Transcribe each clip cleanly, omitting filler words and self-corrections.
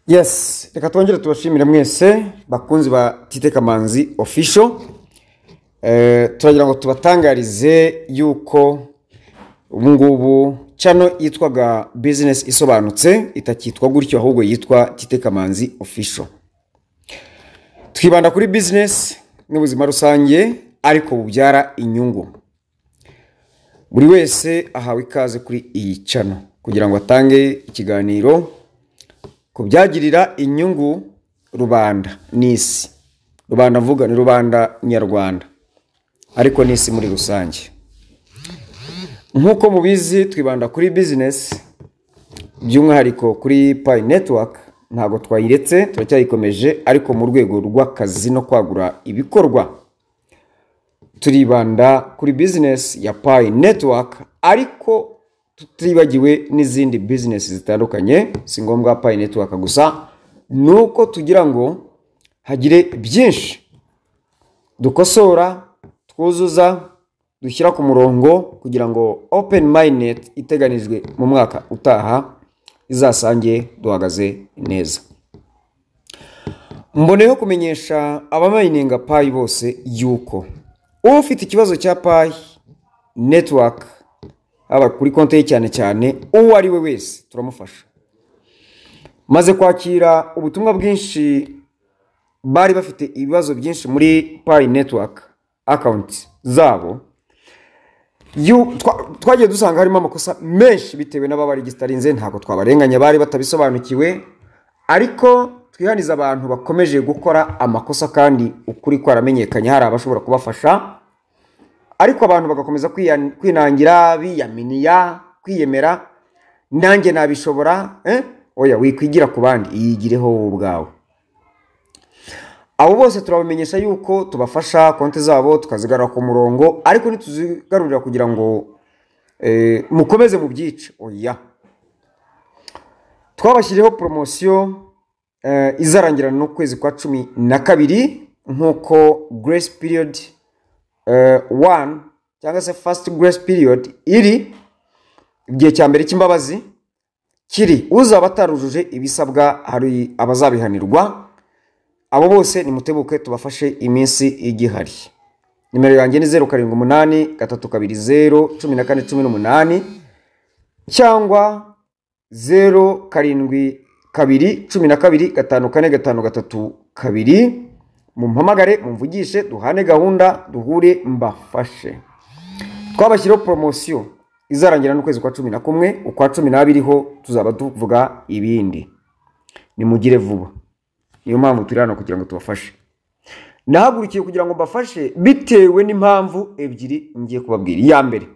Yes, reka twongere tubashimire mwese bakunzi ba Tite Kamanzi Official. Turagira ngo tubatangarize yuko ubu ngubu channel yitwaga Business Isobanutse itakitwa gutyo, ahubwo yitwa Tite Kamanzi Official. Twibanda kuri business n'ubuzima rusange, ariko bubyara inyungu. Buri wese ahawe ikaze kuri iyi channel kugira ngo atange ikiganiro ku byagirira inyungu rubanda n'isi. Rubanda mvuga ni rubanda nyarwanda, ariko n'isi muri rusange. Nk'uko mubizi, twibanda kuri business, by'umwihariko kuri Pi Network. Ntabwo twayiretse, turacyayikomeje, ariko mu rwego rw'akazi no kwagura ibikorwa turibanda kuri business ya Pi Network, ariko tutibagiwe n'izindi business zitandukanye. Si ngombwa Pi Network gusa, nuko tugira ngo hagire byinshi dukosora, twuzuza, dushyira ku murongo kugira ngo Open Mainnet iteganijwe mu mwaka utaha izasange duhagaze neza. Mboneyeho kumenyesha abamayininga Pi bose yuko ufite ikibazo cya Pi Network, haba kuri konti ye cyane cyane, uwo ari we wese turamufasha. Maze kwakira ubutumwa bwinshi, bari bafite ibibazo byinshi muri Pi Network account zabo. Twagiye dusanga harimo amakosa menshi bitewe n'ababaregisterinze. Ntabwo twabarenganya, bari batabisobanukiwe, ariko twihaniza abantu bakomeje gukora amakosa kandi ukuri kwaramenyekanye, hari abashobora kubafasha, ariko abantu bagakomeza kwinangira, biyaminiya, kwiyemera, "Nanjye nabishobora," eh? Oya, wikwigira ku bandi, iyigireho wowe ubwawe. Abo bose turabamenyesha yuko tubafasha konti zabo tukazigarura ku murongo, ariko ntituzigarurira kugira ngo mukomeze mubyice, oya. Twabashyiriyeho poromosiyo izarangirana n'ukwezi kwa 12, nk'uko grace period one cyangwa se first grace period iri, igihe cya mbere cy'imbabazi kiri. Uzaba atarujuje ibisabwa hari abazabihanirwa. Abo bose nimutebuke tubafashe iminsi igihari. Nimero yanjye ni 0783201418 cyangwa 0721254532. Mumpamagare, mumvugishe, duhane gahunda, duhure, mbafashe. Twabashyiriyeho poromosiyo izarangira n'ukwezi kwa 11. Ukwa 12 ho tuzaba tuvuga ibindi. Nimugire vuba, niyo mpamvu turi hano kugira ngo tubafashe. Nahagurukiye kugira ngo mbafashe bitewe n'impamvu ebyiri ngiye kubabwira. Iya mbere,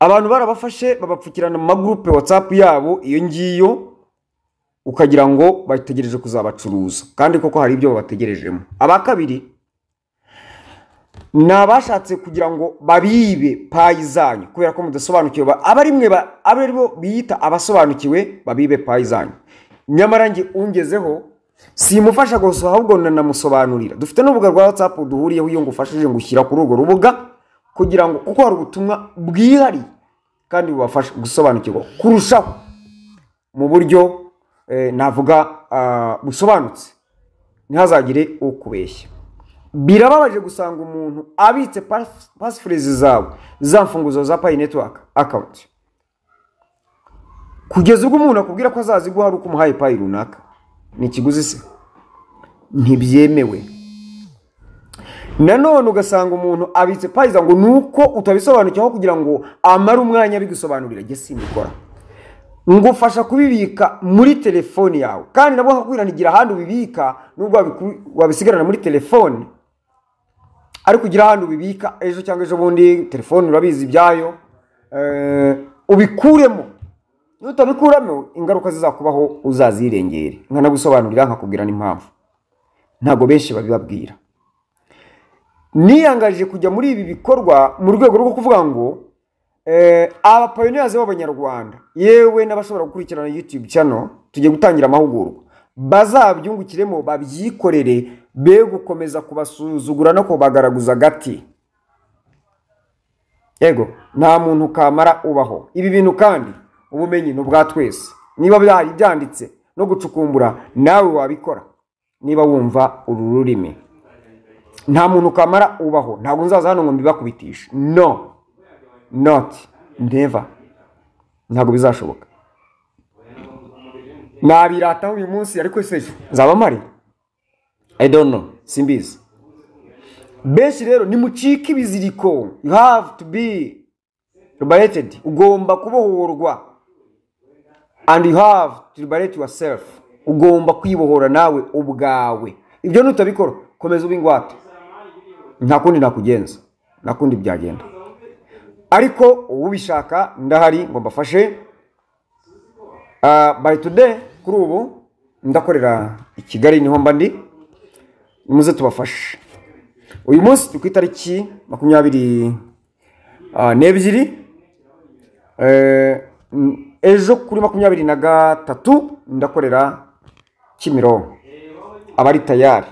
abantu barabafashe babapfukirana mu magurupe WhatsApp yabo iyo ngiyo, ukagira ngo bategereje kuzabacuruza, kandi koko hari ibyo babategerejemo. Aba kabiri ni abashatse kugira ngo babibe Pi zanyu kubera ko mudasobanukiwe. Aba ari mwe, abe ari bo biyita abasobanukiwe, babibe Pi zanyu. Nyamara njye ungezeho simufasha gusa, ahubwo nanamusobanurira. Dufite n'urubuga rwa WhatsApp duhuriyeho. Iyo ngufashije, ngushyira kuri urwo rubuga kugira ngo, kuko hari ubutumwa bwihariye kandi bubafasha gusobanukirwa kurushaho mu buryo navuga busobanutse, ntihazagire ukubeshya. Birababaje gusanga umuntu abitse passphrase zawe, za mfunguzo za Pi Network account, kugeza ubwo umuntu akubwira ko azaziguha ari uko umuhaye Pi runaka. Ni ikiguzi se? Ntibyemewe. Nanone ugasanga umuntu abitse Pi ngo ni uko utabisobanukiwe, aho kugira ngo amare umwanya abigusobanurira. Njye simbikora, ngufasha kubibika muri telefoni yawe, kandi nabwo nkakubwira ahandi ubibika. Nubwo wabisigarana muri telefoni, ariko ugira ahandi ubibika, ejo cyangwa ejo bundi telefoni urabizi ibyayo, ubikuremo. Nutabikuramo, ingaruka zizakubaho uzazirengere. Nkanagusobanurira, nkakubwira n'impamvu. Ntabwo benshi babibabwira. Niyangaje kujya muri ibi bikorwa mu rwego rwo kuvuga ngo aba pioneers b'Abanyarwanda, yewe n'abashobora gukurikirana YouTube channel, tugiye gutangira amahugurwa, bazabyungukiremo, babyikorere, be gukomeza kubasuzugura no kubagaraguza agati. Yego, nta muntu kamara ubaho. Ibi bintu kandi ubumenyi ni ubwa twese. Niba byari byanditse no gucukumbura, nawe wabikora niba wumva uru rurimi. Nta muntu kamara ubaho, ntabwo nzaza hano ngo mbibakubitishe, no, not never, ntabwo bizashoboka. Nabirataho uyu munsi, ariko se ejo nzaba mpari? I don't know, simbizi. Benshi rero nimucike ibiziriko, you have to be liberated, ugomba kubohorwa, and you have to liberate yourself, ugomba kwibohora nawe ubwawe. Ibyo nutabikora komeza ube ingwate, nta kundi nakugenza, nta kundi byagenda. Ariko ubishaka ndahari ngo mbafashe. By today, kuri ubu ndakorera i Kigali, niho mba ndi, nimuze tubafashe. Uyu munsi turi ku itariki 22. Ejo kuri 23 ndakorera Kimironko, abari tayari.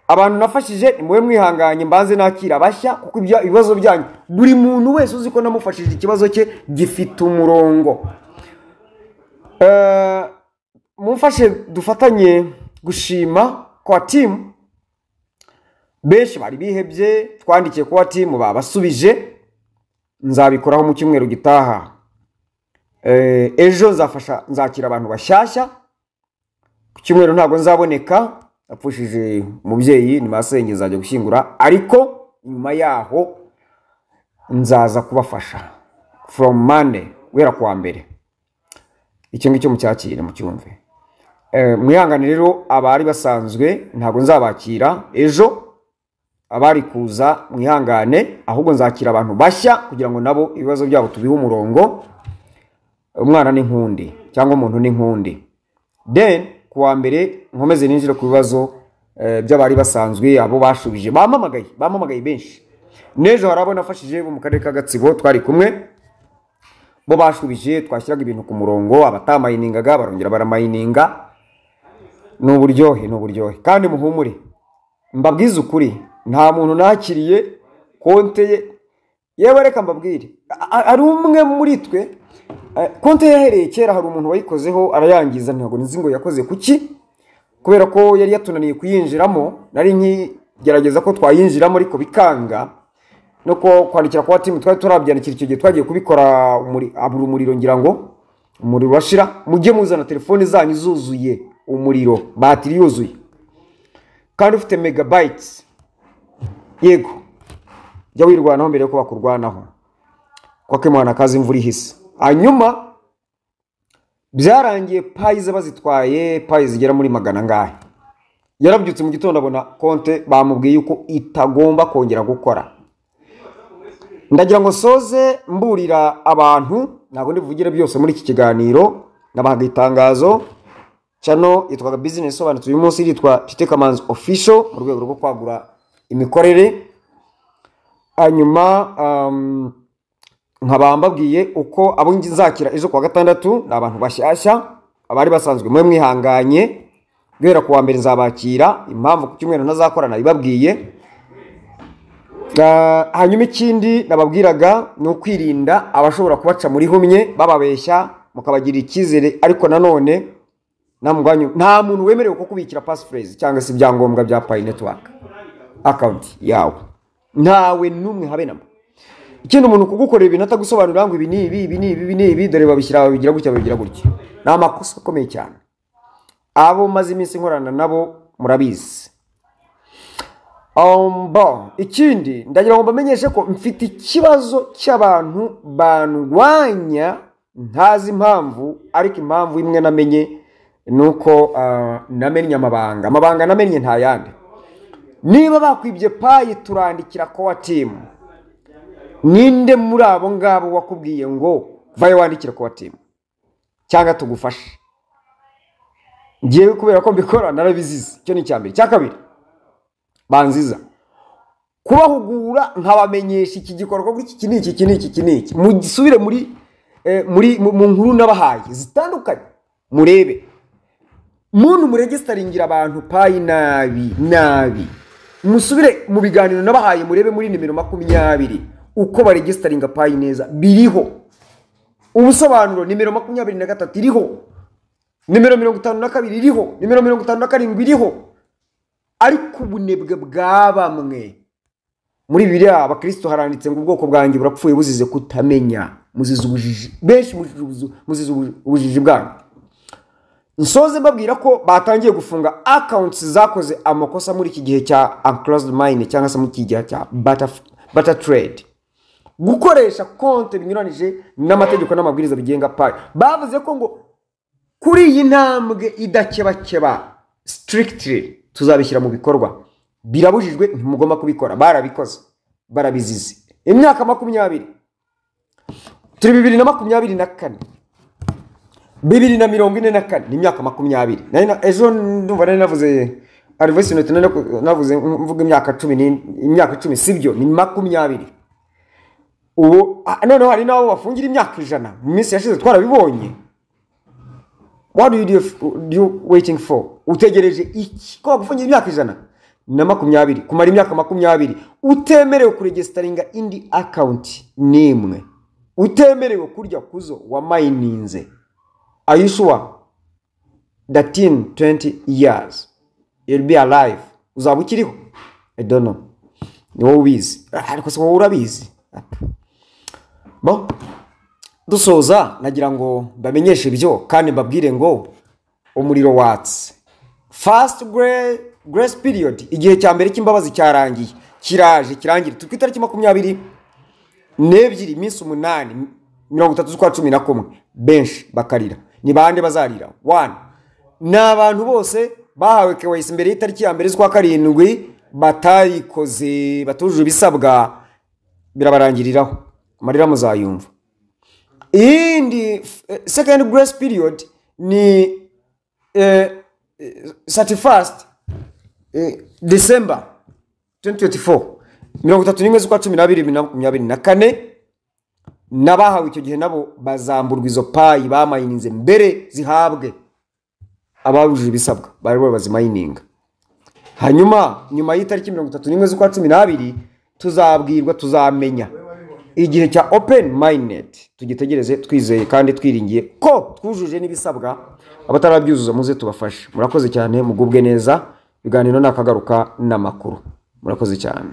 Abantu nafashije nimube mwihanganye, mbanze nakira abashya, kuko ibibazo byanyu buri muntu wese uzi ko namufashije ikibazo cye gifite umurongo. Mumfashe dufatanye gushima kwa team. Benshi bari bihebye, twandikiye kwa team babasubije, nzabikoraho mu cyumweru gitaha. Ejo nzafasha, nzakira abantu bashyashya. Ku cyumweru ntabwo nzaboneka, apfushije umubyeyi, ni masenge, nzajya gushyingura, ariko nyuma yaho nzaza kubafasha from Monday, guhera kuwa mbere. Icyo ngicyo mucyakire, mucyumve. Mwihangane rero abari basanzwe, ntabwo nzabakira ejo. Abari kuza mwihangane, ahubwo nzakira abantu bashya kugira ngo nabo ibibazo byabo tubihe umurongo. Umwana ni nkundi cyangwa umuntu ni nkundi. Then kuwa mbere nkomeze ninjire ku bibazo by'abari basanzwe, abo bashubije bamamagaye, bamamagaye benshi. N'ejo hari abo nafashije bo mu karere ka Gatsibo twari kumwe, bo bashubije, twashyiraga ibintu ku murongo, abatamayiningaga barongera baramayininga. Ni uburyohe, ni uburyohe. Kandi muhumure, mbabwize ukuri, nta muntu nakiriye konte ye. Yewe reka mbabwire, ari umwe muri twe konte yahereye kera, hari umuntu wayikozeho arayangiza, ntabwo nzi ngo yakoze kuki, kubera ko yari yatunaniye kuyinjiramo. Nari nkigerageza ko twayinjiramo ariko bikanga, no ko kwandikira kwa team twari turabyandikira icyo gihe, twagiye kubikora abura umuriro, ngira ngo umuriro urashira. Mujye muzana telefone zanyu zuzuye umuriro, batiri yuzuye, kandi ufite megabytes. Yego, jya wirwanaho mbere yuko bakurwanaho, kwa mwana kazi imvura ihise. Hanyuma byarangiye Pi ze bazitwaye, Pi zigera muri magana angahe. Yarabyutse mu gitondo abona konte bamubwiye yuko itagomba kongera gukora. Ndagira ngo soze mburira abantu, ntabwo ndivugire byose muri iki kiganiro, nabahaga itangazo. Channel yitwaga Business Isobanutse, uyu munsi yitwa Tite Kamanzi Official, mu rwego rwo kwagura imikorere. Hanyuma nkaba mbabwiye uko abo nzakira ejo kuwa gatandatu ni abantu bashyashya, abari basanzwe mwe mwihanganye, guhera kuwa mbere nzabakira. Impamvu ku cyumweru ntazakora nabibabwiye. Hanyuma ikindi nababwiraga ni ukwirinda abashobora kubaca muri humye bababeshya mukabagirira icyizere, ariko nanone nta muntu wemerewe kukubikira passphrase cyangwa se ibyangombwa bya Pi Network account yawe, ntawe n'umwe habe namba. Ikindi, umuntu kugukorera ibintu atagusobanurira ngo ibi ni ibi, ibi ni ibi, ibi ni ibi, dore babishyira, babigira gutya, babigira gutya, ni amakosa akomeye cyane. Abo maze iminsi nkorana nabo murabizi. Bon, ikindi ndagira ngo mbamenyeshe ko mfite ikibazo cy'abantu bandwanya, ntazi impamvu, ariko impamvu imwe namenye ni uko namennye amabanga. Amabanga namenye nta yandi: niba bakwibye Pi, turandikira core team. Ninde muri abo ngabo wakubwiye ngo vayo wandikire core team cyangwa tugufashe? Ngewe kubera ko mbikora narabizize. Icyo ni icya mbere. Icya kabiri, banziza kubahugura nkabamenyesha iki gikorwa, iki ni iki, iki ni iki, iki ni iki. Mugisubire muri mu nkuru nabahaye zitandukanye, murebe muntu muregisitaringira abantu Pi nabi nabi. Musubire mu biganiro nabahaye, murebe muri nimero 20 uko baregisitaringa Pi neza, biriho ubusobanuro. Nimero 23 iriho. Nimero 52 iriho, nimero 57 iriho. Ariko ubunebwe bwa bamwe muri Bibiliya, abakristo, haranditse ngo ubwoko bwanjye burapfuye buzize kutamenya. Muzize ubujiji, benshi muzize ubujiji bwanyu. Nsoze mbabwira ko batangiye gufunga accounts zakoze amakosa muri iki gihe cya enclosed mainnet, cyangwa se muri iki gihe cya barter trade, gukoresha konti binyuranije n'amategeko n'amabwiriza bigenga Pi. Bavuze ko ngo kuri iyi ntambwe idakebakeba, strictly, tuzabishyira mu bikorwa. Birabujijwe, ntimugomba kubikora. Barabikoze, barabizize. Imyaka 20, turi 2024, 2044 ni imyaka 20. Ejo ndumva nari navuze voice note, nari navuze mvuga imyaka 10, imyaka 10 sibyo, ni 20. Ubu noneho hari n'abo bafungira imyaka 100. Mu minsi yashize twarabibonye. What do you do you waiting for? Utegereje iki ko bagufungira imyaka 120, kumara imyaka 20 utemerewe kuregisteringa indi account n'imwe, utemerewe kurya kuzo wamayininze? Are you sure that in 20 years you'll be alive? Uzaba ukiriho? I don't know, ni wowe ubizi. Ariko se wowe urabizi? Bo dusoza, nagira ngo mbamenyeshe ibyo kandi mbabwire ngo umuriro watse. First grace period, igihe cya mbere cy'imbabazi cyarangiye, kiraje kirangire. Turi ku itariki 22, iminsi 8, 30 z'ukwa 11. Benshi bakarira. Ni bande bazarira? One, ni abantu bose bahawe KYC mbere y'itariki ya 1 z'ukwa 7 batayikoze, batujuje ibisabwa, birabarangiriraho, amarira muzayumva. Iyindi second grace period ni 31st December 2024, 31 z'ukwa 12 2024. N'abahawe icyo gihe nabo bazamburwa izo Pi bamayininze mbere, zihabwe ababujije ibisabwa bari bazimayininga. Hanyuma nyuma y'itariki 31 z'ukwa 12 tuzabwirwa, tuzamenya igihe cya open mainnet. Tugitegereze twizeye kandi twiringiye ko twujuje n'ibisabwa. Abatarabyuzuza muze tubafashe. Murakoze cyane, mugubwe neza. Ibiganiro nakagaruka n'amakuru. Murakoze cyane.